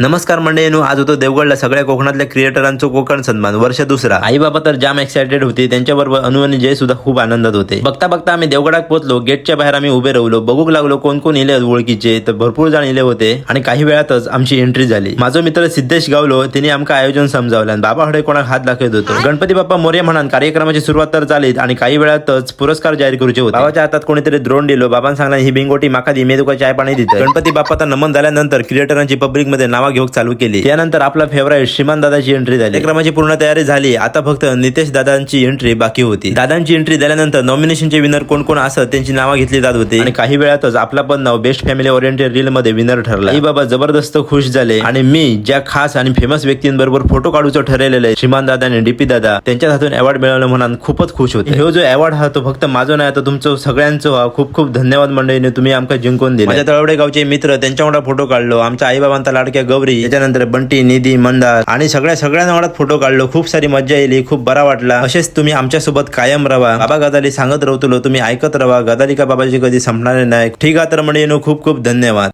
नमस्कार मंडळींनो, आज होतो देवगडला सगळ्या कोकणातल्या क्रिएटरांचो कोकण सन्मान वर्ष दुसरा. आई बाबा तर जाम एक्सायटेड होते, त्यांच्याबरोबर अनु आणि जय सुद्धा खूप आनंदात होते. बघता बघता आम्ही देवगडात पोहोचलो. गेटच्या बाहेर आम्ही उभे राहिलो, बघूक लागलो कोण कोण इले ओळखीचे. तर भरपूर जण इले होते आणि काही वेळातच आमची एंट्री झाली. माझो मित्र सिद्धेश गावलो, त्यांनी आमका आयोजन समजावलं आणि बाबा हडे कोणाक हात दाखवत होतो. गणपती बाप्पा मोरया म्हणान कार्यक्रमाची सुरुवात तर झाली आणि काही वेळातच पुरस्कार जाहीर करूचे होते. बाबाच्या हातात कोणीतरी द्रोण दिलो. बाबांनी सांगला, ही बिंगोटी माका दी, मी तुका चाय पाणी देतो. गणपती बाप्पाचा नमन झाल्यानंतर क्रिएटरांची पब्लिक मध्ये नावा घेऊन चालू केली. त्यानंतर आपला फेवरेट श्रीमान दादाची एंट्री झाली. कार्यक्रमाची पूर्ण तयारी झाली. आता फक्त नितेश दादांची एंट्री बाकी होती. दादांची एंट्री झाल्यानंतर नॉमिनेशनचे विनर कोण कोण असत त्यांची नावं घेतली जात होती आणि काही वेळातच आपला पण नाव बेस्ट फॅमिली ओरिएंटेड रील मध्ये विनर ठरला. आई बाबा जबरदस्त खुश झाले आणि मी ज्या खास आणि फेमस व्यक्तींबरोबर फोटो काढूचं ठरवलेलं आहे, श्रीमान दादा आणि डीपी दादा, त्यांच्या हातून अवॉर्ड मिळवलं म्हणून खूपच खुश होते. हे जो अवॉर्ड हा तो फक्त माझो नाही तर तुमचं सगळ्यांचं हा. खूप खूप धन्यवाद मंडळीने, तुम्ही आमका जिंकून दिले. माझ्या तळवडे गावचे मित्र, त्यांच्या फोटो काढलो. आमच्या आई बाबांचा लाडक्या गौरी, त्याच्यानंतर बंटी, निधी, मंदार आणि सगळ्या सगळ्यांना फोटो काढलो. खूप सारी मज्जा येली, खूप बरा वाटला. असेच तुम्ही आमच्या सोबत कायम राहा. बाबा गदाली सांगत राहतो, तुम्ही ऐकत राहा. गदाली का बाबाजी कधी संपणार नाही. ठीक आहे, तर मंडळीनो, खूप खूप धन्यवाद.